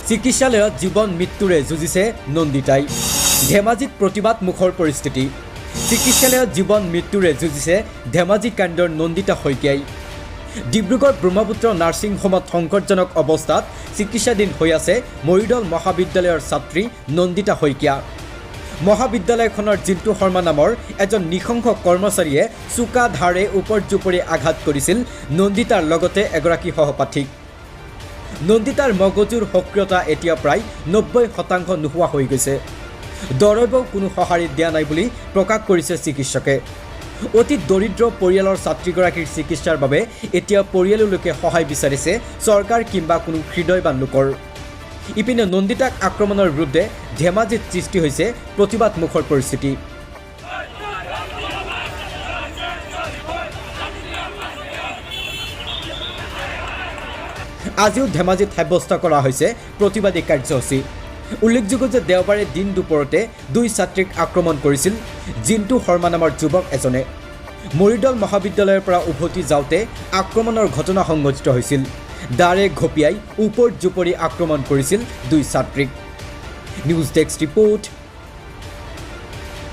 চিকিৎসালয়ত জীৱন মৃত্যুৰে যুঁজিছে নন্দিতাই। ধেমাজিত প্ৰতিবাদ মুখৰ পৰিস্থিতি। চিকিৎসালয়ত জীৱন মৃত্যুৰে যুঁজিছে ধেমাজি কাণ্ডৰ নন্দিতা শইকীয়াই। ডিব্ৰুগড় ব্ৰহ্মপুত্ৰ নাৰ্ছিং হোমত সংকটজনক অৱস্থাত চিকিৎসাধীন হৈ আছে মৰিদল মহাবিদ্যালয়ৰ ছাত্ৰী নন্দিতা শইকীয়া। মহাবিদ্যালয়খনৰ জিন্তু শৰ্মা নামৰ এজন নৃশংস কৰ্মচাৰীয়ে চোকা ধাৰে উপৰ্যুপৰি আঘাত কৰিছিল নন্দিতাৰ লগতে এগৰাকী সহপাঠীক। নন্দিতাৰ মগজুৰ সক্ৰিয়তা এতিয়া প্ৰায় 90% নোহোৱা হৈ গৈছে। দৰৱেও কোনো সঁহাৰি দিয়া নাই বুলি প্ৰকাশ কৰিছে চিকিৎসকে। অতি দৰিদ্ৰ পৰিয়ালৰ ছাত্ৰীগৰাকীৰ চিকিৎসাৰ বাবে এতিয়া পৰিয়ালৰ লোকে সহায় বিচাৰিছে চৰকাৰ কিম্বা কোনো হৃদয়বান লোকৰ। ইপিনে নন্দিতাক আক্ৰমণৰ বিৰুদ্ধে ধেমাজিত সৃষ্টি হৈছে প্ৰতিবাদমুখৰ পৰিস্থিতি। আজিও ধেমাজিত সাব্যস্ত কৰা হৈছে প্ৰতিবাদী কাৰ্যসূচী। উল্লেখযোগ্য যে দেওবাৰে দিন দুপৰতে দুই ছাত্ৰীক আক্ৰমণ কৰিছিল জিন্তু শৰ্মা নামৰ যুৱক এজনে। মৰিদল মহাবিদ্যালয়ৰ পৰা উভতি যাওঁতে আক্ৰমণৰ ঘটনা সংঘটিত হৈছিল। দাৰে ঘপিয়াই উপৰ্যুপৰি আক্ৰমণ কৰিছিল দুই ছাত্ৰীক। News desk report,